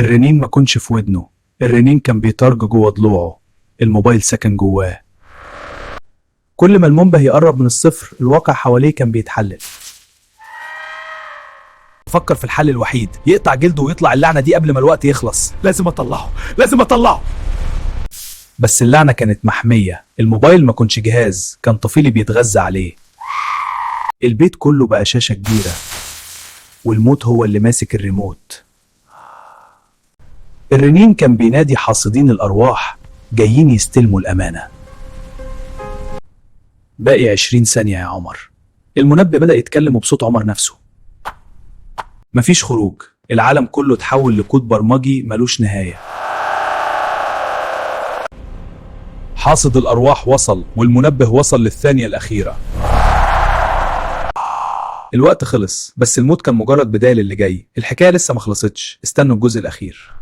الرنين ما كنش في ودنه، الرنين كان بيطرج جوه ضلوعه. الموبايل سكن جواه. كل ما المنبه يقرب من الصفر الواقع حواليه كان بيتحلل. فكر في الحل الوحيد، يقطع جلده ويطلع اللعنة دي قبل ما الوقت يخلص. لازم اطلعه، لازم اطلعه. بس اللعنة كانت محمية. الموبايل ما كنش جهاز، كان طفيلي بيتغذى عليه. البيت كله بقى شاشة كبيرة، والموت هو اللي ماسك الريموت. الرنين كان بينادي حاصدين الأرواح جايين يستلموا الأمانة. باقي 20 ثانية يا عمر. المنبه بدأ يتكلم بصوت عمر نفسه. مفيش خروج، العالم كله اتحول لكود برمجي ملوش نهاية. حاصد الأرواح وصل، والمنبه وصل للثانية الأخيرة. الوقت خلص، بس الموت كان مجرد بداية للي جاي. الحكاية لسه ما خلصتش، استنوا الجزء الأخير.